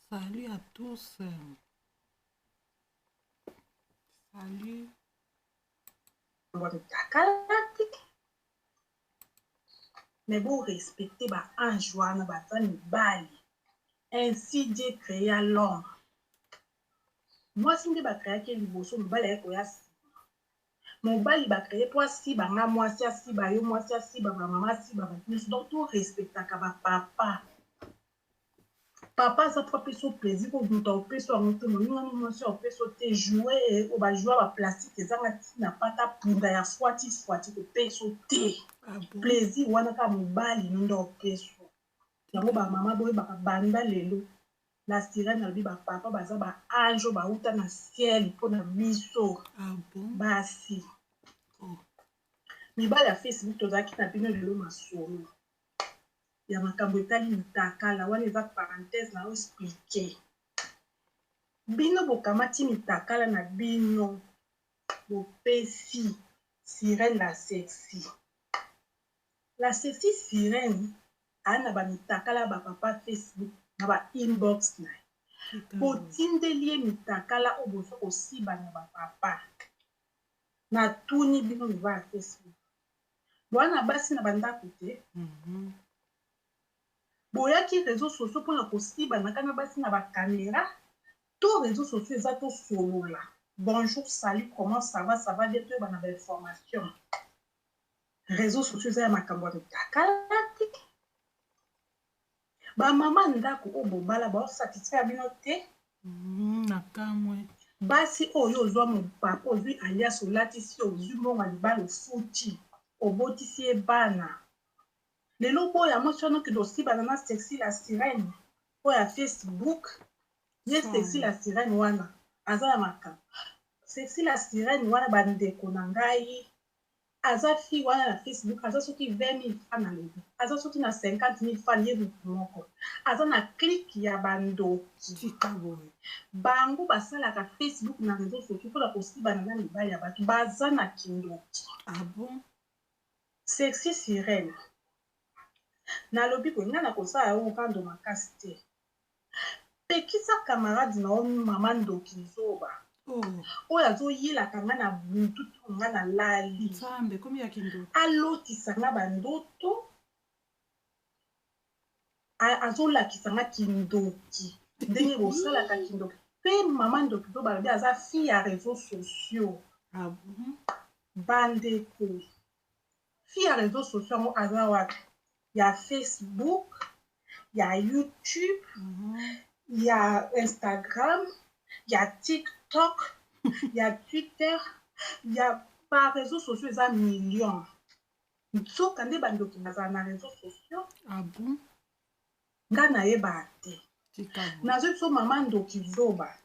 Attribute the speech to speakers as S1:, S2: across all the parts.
S1: Salut à tous. Salut.
S2: Mitakala te, mais bo respecte ba ange wana, baza mibali. Ainsi Dieu créa l'homme. Mwasi nde ba créaki ye liboso, mobali aye koya nsima. Mobali ba créé mpo asiba nga mwasi, asiba yo mwasi, asiba bamama, asiba bato nyonso. Donc to respectaka bapapa. Papa aza po apesa yo plaisir, po moto akopesa yango te, moninga mwasi akopesa yo te. Jouet oyo ba jouet ba plastique ezanga ntina, pata punda ya fwati fwati kopesa yo te.
S1: Ah bon?
S2: Plaisir wana kaka mobali no nde akopesa yo yango. Bamama, boyebaka, banda lelo la sirène alobi bapapa baza ba ange oyo bauta na ciel mpona biso.
S1: Ah bon?
S2: Basi.
S1: Oh.
S2: Mibali ya Facebook, tozalaki na bino lelo masolo ya makambo etali mitakala. Wana eza parenthèse na expliquer bino. Bokamati mitakala na bino, bopesi sirène la sexy. La sexy sirène aya na bamitakala ya bapapa Facebook na ba inbox na ye. Botindeli ye mitakala oyo boza kosiba na bapapa. Natuni bino, mibali ya Facebook, bwana basi na bandako te, boyaki réseau sociaux mpona kosibanaka na basi na ba caméra, to réseau sociaux eza tosolola: bonjour, salut, comment ça va, ça va bien, toyeba na ba information? Réseau sociaux eza ya makambo ya mitakala te. Bamama ndako oyo bobala bao satisfaire bino te.
S1: Na kamwe.
S2: Basi oyo ozwa mopapa, ozwi alias, olatisi, ozwi mbongo ya libala, ofuti, obotisi ye bana, lelo boya mwasi wana okende osibana na sexy la sirène oyo ya Facebook. Ye sexy la sirène wana aza na makambo. Sexy la sirène wana, bandeko na ngai, aza fille wana na Facebook, aza soki 20 000 fan, alobi aza soki na 50 000 fan. Ye motu moko aza na clique ya bandoki.
S1: Tika boye.
S2: Bango basalaka Facebook na réseau sociaux mpona kosibana na mibali ya bato. Baza na kindoki.
S1: Ah bon?
S2: Sexy sirène, nalobi boye, ngai nakosala yo rando makasi te. Pekisa camarade na yo, mama ndoki zoba, oyo azoyelaka nga na butu to nga nalali.
S1: Nzambe, komi ya kindoki.
S2: Alotisa nga bandoto, azolakisa nga kindoki, ndenge bosalaka kindoki. Mpe mama ndoki to balobi aza fille ya réseaux sociaux.
S1: Ah bon?
S2: Bandeko, fille ya réseaux sociaux yango aza wapi? Ya Facebook, ya YouTube, ya Instagram, ya TikTok, ya Twitter, ya ba réseaux sociaux eza million. Nzoka nde bandoki bazala na réseaux sociaux.
S1: Ah bon?
S2: Nga nayebaka te.
S1: Tika boye.
S2: Nazwi biso mama ndoki zoba.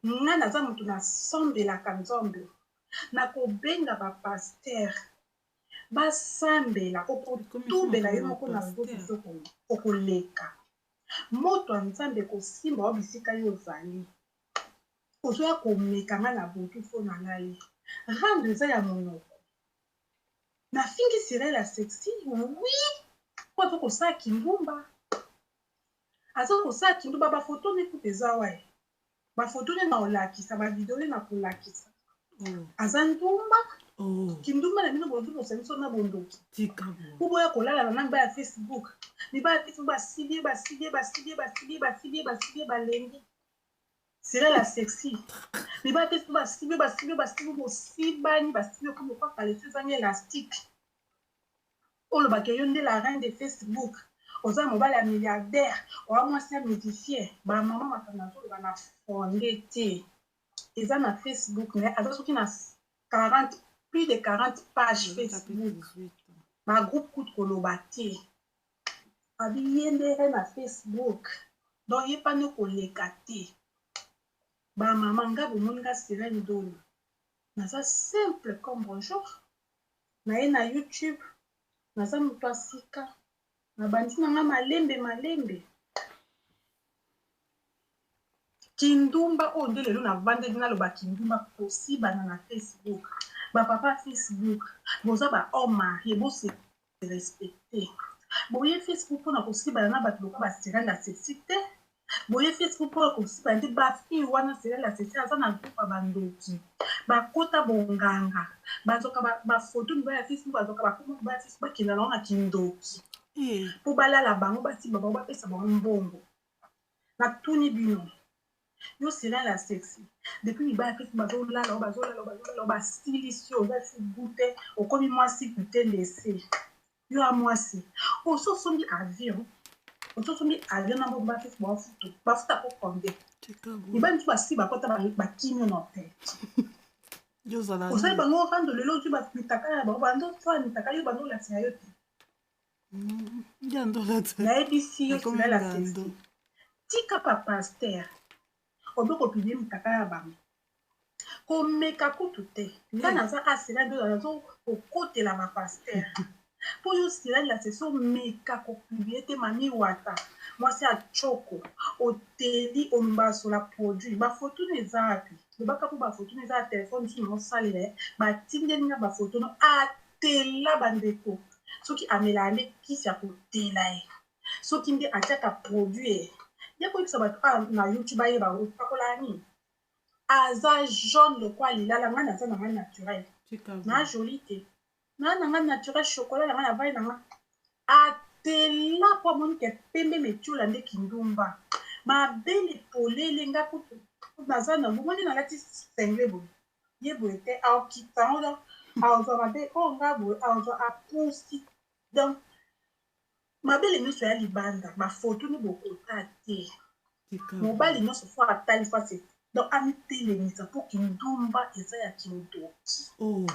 S2: Nga naza motu nasambelaka Nzambe, nakobenga ba pasteur basambela, okotubela yo moko na réseau sociaux, okoleka moto ya Nzambe kosimba wa bisika yo ozali. Ozoya komeka nga na butu mpo nalali. Rando eza ya monoko. Nafingi sirène ya sexy, oui, po aza kosala kindumba, aza kosala kindumba. Ba photo ne kuta eza waye, ba photo nde na kolakisa, ba vidéo nde na kolakisa. Aza ndumba. Kindumba na bino bozu bosangisi na bondoki.
S1: Tika boye.
S2: Po boya kolalana na mibali ya Facebook. Mibali ya Facebook basibi ye, basibi ye, basibi ye, basibi ye, basibi ye, basibi ye, balembi sirène la sexy. Mibali ya Facebook basibi ye, basibi ye, basibi ye, bosibani, basibi ye, komi okwa caleçon ezangi élastique. Olobaka yo nde la reine de Facebook, oza mobali ya milliardaire, oya mwasi ya musicien. Bamama, makambo nazoloba na fondé te, eza na Facebook na ye. Aza soki na 40, plus de 40 page Facebook, ba groupe kutu koloba te. Abi ye nde reine na Facebook, donc ye pani koleka te. Bamama, nga bomoni nga sirène dona, naza simple comme bonjour. Naye na YouTube, naza moto ya sika, nabandi na nga malembe malembe. Kindumba oyo nde lelo navandeli naloba kindumba, kosibana na Facebook. Bapapa Facebook, boza ba homme marié, bo se respecte. Boye Facebook mpona kosibana na bato lokola ba sirène ya sexy te. Boye Facebook mpo kosiba nde bafille wana selela sese aza na groupe ya bandoki bakota bonganga, bazwaka bafoto mibali ya Facebook, bazwaka bakoma mibali ya Facebook, bakenda nango na kindoki mpo balala bango, basimba bango, bapesa bango mbongo. Natuni bino, yo sela sexy, depuis mibali ya Facebook bazolala o, bazolala o, bazolala o, basilisi yo, oza si gute, okomi mwasi gute lese. Yo ya mwasi, oso osombi avion, oso osombi avion na mbongo ba Facebook bafuta, bafuta ko combien? Mibali mosusu basi bakota, bakimi yo na hotel. Osali bango rando lelo, ozwi mitakala na bango, bandosala mitakala, yo bando olakisa yo te. Nayebisi yo, sela sexy, tika bapasteur obe kopublier mitakala ya bango, komeka kutu te. Nga naza asela nde nazo kokotela bapasteur mpo yo sila la sesi omeka kopublier te. Mami Wata, mwasi ya choko, oteli olumba asola produit, bafoto no eza wapi? Lobaka mpo bafoto no eza ya telefone mosusu naosalela, batindeli nga bafoto no atela. Bandeko, soki amelaka nde kisi ya kotela ye, soki nde atiaka produit ye, ye koyebisa bato awa na YouTube ayeba opakola nini. Aza jaune lokwa lilala. Ngai naza na ngai naturel, na joli te, na ngai naturel, chocolat na ngai na vai na ngai. Atela mpo amoni ke pembe metiola nde kindumba, mabele polele. Nga kutu naza na bomoni, nalati sengle boye, ye boye te, aokita ngo, azwa mabe oyo nga boye, azwa apusi. Donc mabele nyonso ya libanda, bafoto ni bokota te. Mobali nyonso fo atali fasi, donc amitelemisa mpo kindumba eza ya kindoki.
S1: Oh,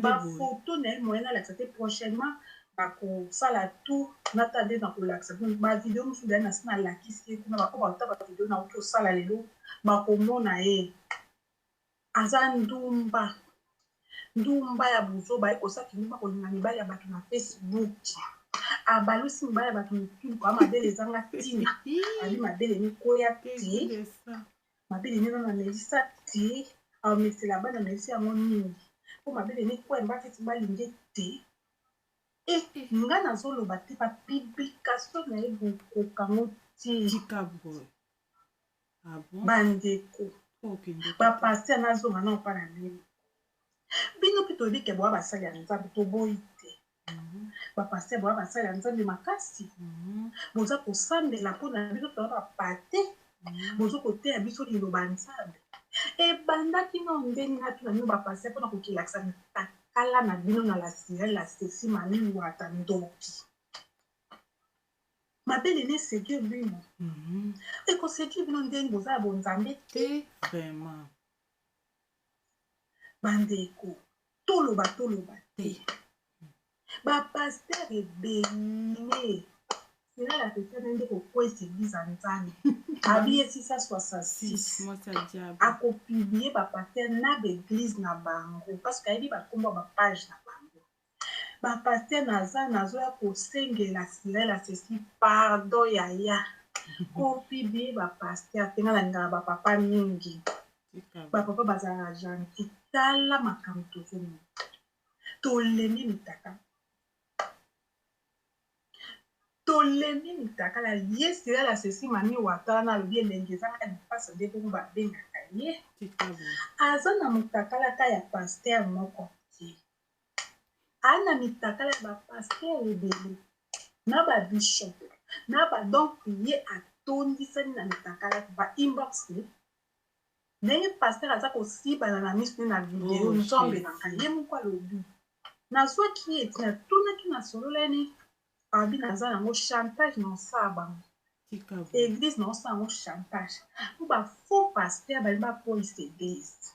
S2: bafoto na ye moyen nalakisa te. Prochainement bakosala tout, nata nde nakolakisa bino bavideo mosusu. Dai nasi nalakisi ye kuna, bako bata bavideo nauti osala lelo, bakomona ye aza ndumba, ndumba ya buzoba. Ye kosala kindumba, kolinga mibali ya bato na Facebook, abalusi mibali ya bato mitulu kwa mabele ezanga ntina. Abi mabele mikoya te, mabele nini nano amelisa te, amesela bana, amelisi yango nini mpo mabele mikwemba feti balingi te. E nga nazoloba te, bapublication na ye bokokango te. Bandeko bapasteur, nazonga na mpa na bino. Bino mpe toyebi ke boya basali ya Nzambe, toboyi te. Bapasteur boya basali ya Nzambe makasi, boza kosambela mpona biso, toya bapate, boza koteya biso liloba Nzambe. Ebandaki no ndenge nga tuna bino bapasteur mpona kokilakisa mitakala na bino na la sirène la sexy Mami Wata ndoki, mabele ne séduire bino, ekoséduire bino ndenge boza ya bonzambe te.
S1: Vraiment.
S2: Bandeko, toloba, toloba te, bapasteur ebele sela la nde kokwesa église ya Nzambe. Abi ye 666 akopublier bapasteur na baéglise na bango, parce que ayebi bakombo ya bapage na bango. Bapasteur, naza nazoya kosengela sirela ceci, pardon yaya, kopublier bapasteur te. Nga nalingaka bapapa mingi, bapapa bazalaka gentil. Tala makambo tozomona, tolembi mitaka, tolembi mitakala. Ye sirela ceci Mami Wata wana alobi elenge ezanga lipasa, nde bongo babengaka ye. Aza na motakala ta ya pasteur moko te, aa na mitakala ya bapasteur ebele na babishop na ba. Donc ye atondisani na mitakala ba inbox ne, ndenge pasteur aza kosibana na miso ne na video.
S1: Oh,
S2: Nzambe na ngai, ye moko alobi nazwaki ye ti natunaki, nasololani, abi naza yango chantage na osala bango, église na osala yango chantage mpo bafaux pasteur balingi bapolisa église.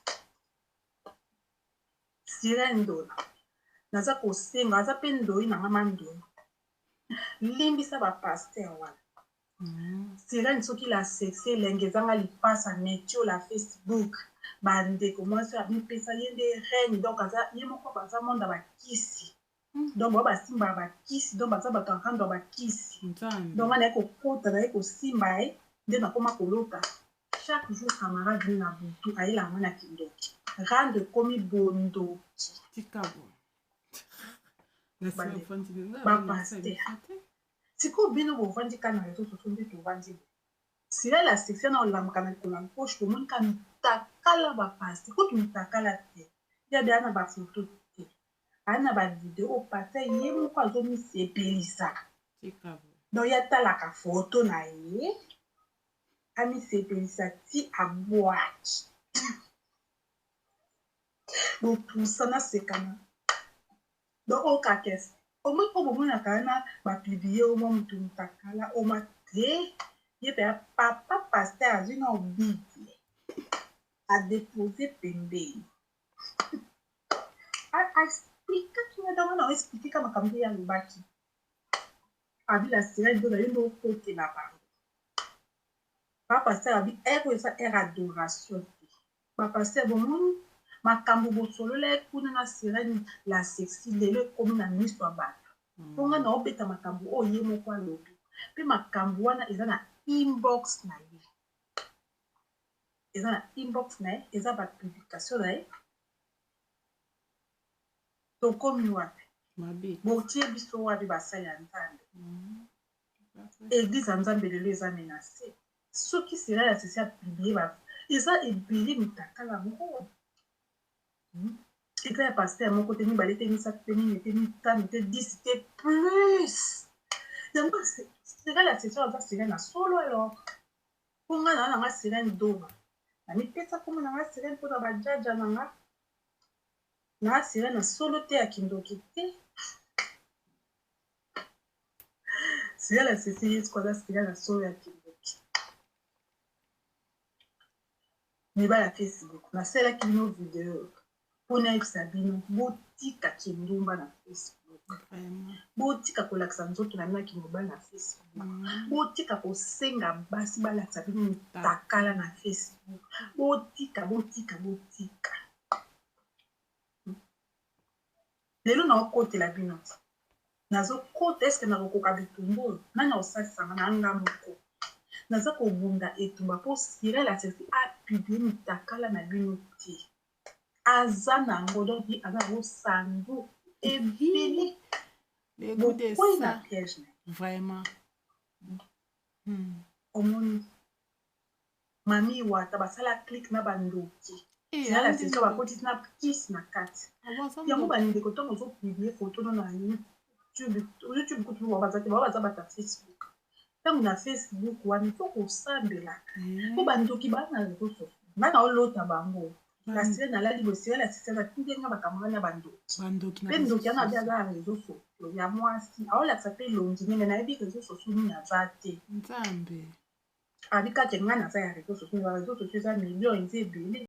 S2: Sirene Ndola, naza kosenga, aza mpe ndoi na nga, mandoi, limbisa bapasteur wana. Sirene soki la sexe elenge ezanga lipasa metio la Facebook. Bandeko, mwasi oyo amipesa ye nde reine, donc aza ye moko, baza monde ya bakisi, donc bao basimbaka bakisi, donc baza bato ya rando ya bakisi. Donc nga naye kokota, naye kosimba ye, nde nakoma kolota chaque jour camarade ne na butu ayelaka nga na kindoki, rando ekomi bondoki. Bapasteur, sikoyo bino bovandi kaka na réseau sociaux nde tovandi. Sila la section na olamuka na likolo ya gauche, tomoni ka mitakala bapasteur, kutu mitakala te, ya beya na bafoto te, aya na bavideo, pasteur ye moko azomisepelisa. Donc ye atalaka foto na ye, amisepelisa ti abwaki. Bopusa nasekana. Donc oyo kakese omoi mpo bomonaka wana bapublier omwa motu mutakala oma te, ye mpe papa pasteur azwi na Bible, adépose pembeni, aexpliquaki nga. Ntango na oexpliquer ka makambo ye alobaki, abi la sirène nde naye nde okotela bango. Papa pasteur abi heure oyo eza heure adoration te. Bapasteur, bomoni makambo bosolola ye kuna na sirène la sexy, lelo ekomi na miso ya bato. Mpo nga na obeta makambo oyo ye moko alobi, mpe makambo wana eza na inbox na ye, eza na inbox na ye, eza bapublication na ye. Tokomi wapi? Botie biso wapi, basali ya Nzambe? Église ya Nzambe lelo eza menacé. Soki sirène la sexy apublier, eza ebele mitakala yango. Eza ya pasteur moko te, mibale te, misato te, mine te, mitano te, 10 te, plus. Yango sirène la sexy aza sirène na solo. Alors mpo nga na nanga sirène doma, namipesa kombo na nga sirène mpona bajaja na nga na sirène na solo te, ya kindoki te. Sirène la sexy ye siko aza sirène na solo ya kindoki. Mibali ya Facebook, nasalaki bino video mpo nayebisa bino botika kindumba na Facebook, botika kolakisa nzoto na bino ya kimobali na Facebook, botika kosenga basi balakisa bino mitakala na Facebook. Botika, botika, botika. Lelo naokotela bino, nazokota eske nakokoka bitumba oyo? Nani akosalisanga na nga moko? Naza kobunda etumba mpo sirène la sexy apublier mitakala na bino te. Aza nango, donc ye aza nango sandu ebele. Bokwei na piège na
S1: Vraiment.
S2: Omoni mami wata basala clique na bandoki, sirène la sexy bakotisi na kisi na kati yango. Bandeko, ntango ozopublier photo no na YouTube, YouTube kutu bao baza te, bao baza bato ya Facebook. Ntango na Facebook wana, ifo kosambelaka mpo bandoki baa na réseau sociaux. Nga na olota bango la sirène alali boye, sirène la sexy atindi nga makambo wana, bandoki. Mpe ndoki wana abi aza na réseau sociaux ya mwasi, aolakisa mpe elongi nene, nayebi réseau sociaux nini aza te.
S1: Nzambe.
S2: Abi kaka nga naza ya réseau sociaux. Ba réseau sociaux eza million, eza ebele.